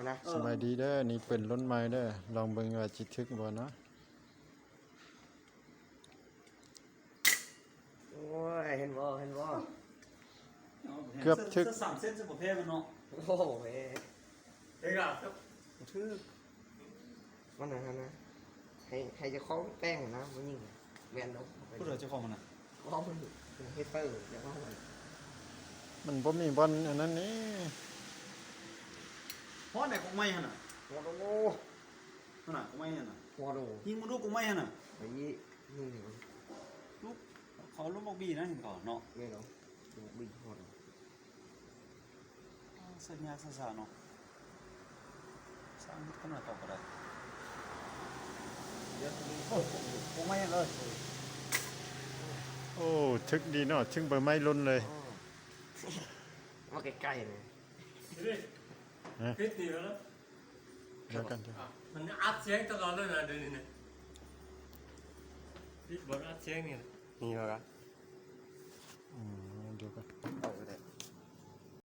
ນະ ສະບາຍດີເດີ ນີ້ປືນລຸ້ນໃໝ່ເດີ ລອງເບິ່ງວ່າຊິຖືກບໍ່ເນາະ. ໂອ້ຍ ເຫັນບໍ່ ເຫັນບໍ່? ເກືອບຖືກ ສາມເຊັນ ບໍ່ແພ້ມັນເນາະ. ໂອ້ຍ ຖືກ ມັນນັ້ນນະ ໃຫ້ ໃຫ້ເຈົ້າຂອງແປ້ງນະ ບໍ່ຍິງ ແມ່ນເນາະ. ຜູ້ໃດເຈົ້າຂອງມັນນະ? ເຈົ້າຂອງມັນເຮັດໄຟ ເຈົ້າຂອງມັນ ມັນບໍ່ມີບ່ອນອັນນັ້ນນີ້. ຮອດໄດ້ກົກໄມ້ຫັ້ນນະ ຮອດໂອ ຫັ້ນນະ ກົກໄມ້ຫັ້ນນະ ຮອດໂອ ຍິງມັນດູກົກໄມ້ຫັ້ນນະ. ໄອ້ຍິງ ລູກ ເຂົາລົງບັກບີນະ ເຫັນເຂົາເນາະ. ແມ່ນເນາະ ບັກບີຮອດ. ເອີ ເຮັດຍາກຊ້າໆເນາະ ສ້າງເຮັດຂະໜາດເຂົາກໍໄດ້. ໂອ້ ກົກໄມ້ເລີຍ. ໂອ້ ຖືກດີເນາະ ຖືກໃບໄມ້ຫຼົ່ນເລີຍ. ເອີ ມາໃກ້ໆນີ້ ຮະ ປິດນີ້ແລ້ວ ດຽວກັນ ມັນອັດສຽງຕະຫຼອດເລີຍນະ ດຽວນີ້ນະ ປິດບ່ອນອັດສຽງນີ້ ນີ້ແລ້ວກະ